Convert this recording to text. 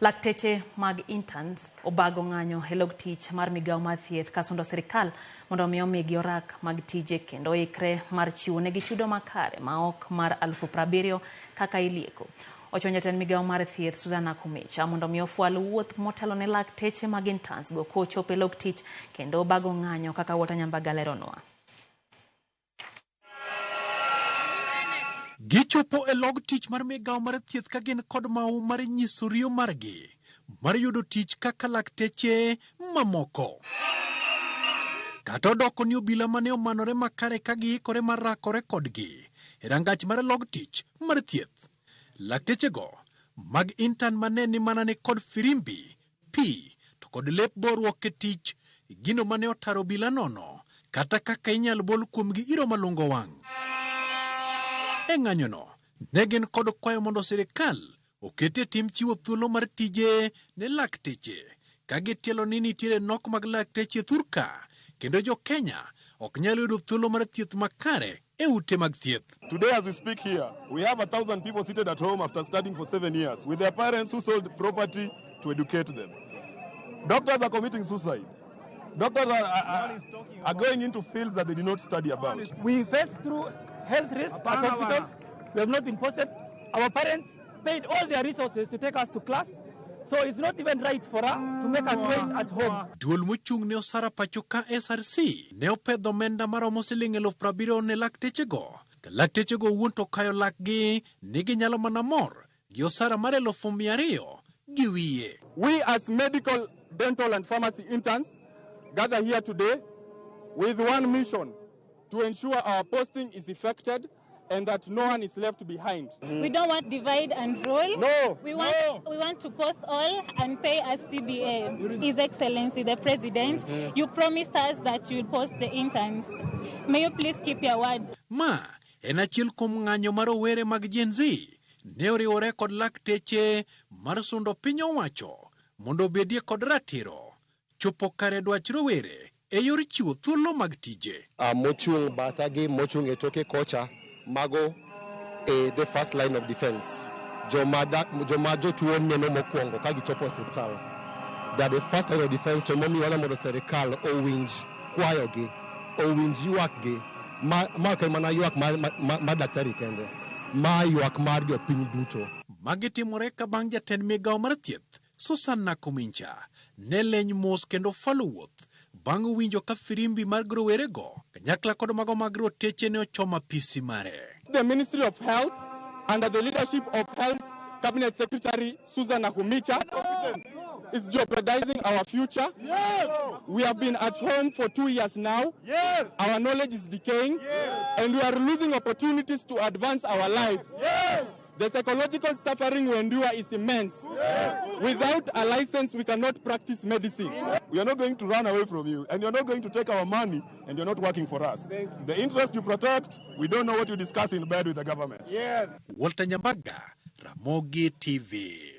Lakteche mag interns obago ng'anyo e log tich mar migawo mar thieth kasundo sirikal mondo omi omigi orak mag tije kendo oikre mar chiwo negi chudo makare ma ok mar 70,000 kaka ilieko. Ochuno jatend migawo mar thieth Susan Nakhumicha mondo omi ofwal wuoth motelo ne lakteche mag interns go kochopo e log tich kendo obago ng'anyo kaka Walter Nyambaga leronwa. Gichopo e log tich mar migawo mar thieth ka gin kod mau mar nyiso riyo margi mar yudo tich kaka lakteche mamoko. Kata odoko ni obila mane omanore makare ka giikore mar rakore kodgi e rangach mar log tich mar thieth. Laktechego mag intern mane ni mana ni kod firimbi, pi to kod lep boruok e tich, gino mane otaro obila nono kata kaka inyal bol kuomgi iro malungo wang'. E ng'anyono, ne gin kod kwayo mondo sirikal oket e tim chiwo thuolo mar tije ne lakteche ka gitielo ni nitiere nok mag lakteche thurka kendo jo Kenya ok nyal yudo thuolo mar thieth makare e ute mag thieth. Today, as we speak here, we have 1,000 people seated at home after studying for 7 years with their parents who sold property to educate them. Doctors are committing suicide. Doctors are going into fields that they did not study about. We face through health risks at hospitals. We have not been posted. Our parents paid all their resources to take us to class. So it's not even right for us to make us wait at home. Duol mochung' ne osara pacho ka SRC ne opedho omenda maromo siling 70,000 ne laktechego. Ka laktechego owuon to okayo lakgi ni ginyalo mana mor gi osara mar 200,000 gi wiye. We as medical, dental and pharmacy interns gather here today with one mission: to ensure our posting is effected and that no one is left behind. We don't want divide and rule. No. We want to post all and pay as CBA. His Excellency the President, you promised us that you will post the interns. May you please keep your word. Ma en achiel kuom ng'anyo mar rowere mag Gen Z ne oriwore kod lakteche mar sundo piny owacho mondo obedie kod ratiro chopo kare dwach rowere e yor chiwo thuolo mag tije. Mochung' batha gi mochung' e toke kocha mago e the first line of defense. Joma jotuo neno mokwongo ka gichopo e osiptal. They are the first line of defense to emomiyo wadwa mondo sirikal owinj kwayogi, owinj ywakgi. Ma ok en mana ywak ma daktari kende, ma ywak mar jopiny duto. Magi timore ka bang' jatend migawo mar thieth Susan Nakhumicha ne leny mos kendo falo wuoth bang' winjo ka firimbi mar rowerego kanyakla kod mago mag roteche ne ochomo apisi mare. The Ministry of Health under the leadership of Health Cabinet Secretary Susan Nakhumicha is jeopardizing our future. Yes. We have been at home for 2 years now. Yes. Our knowledge is decaying. Yes. And we are losing opportunities to advance our lives. Yes. The psychological suffering we endure is immense. Yes. Without a license, we cannot practice medicine. We are not going to run away from you, and you're not going to take our money, and you're not working for us. The interest you protect, we don't know what you discuss in bed with the government. Yes. Walter Nyambaga, Ramogi TV.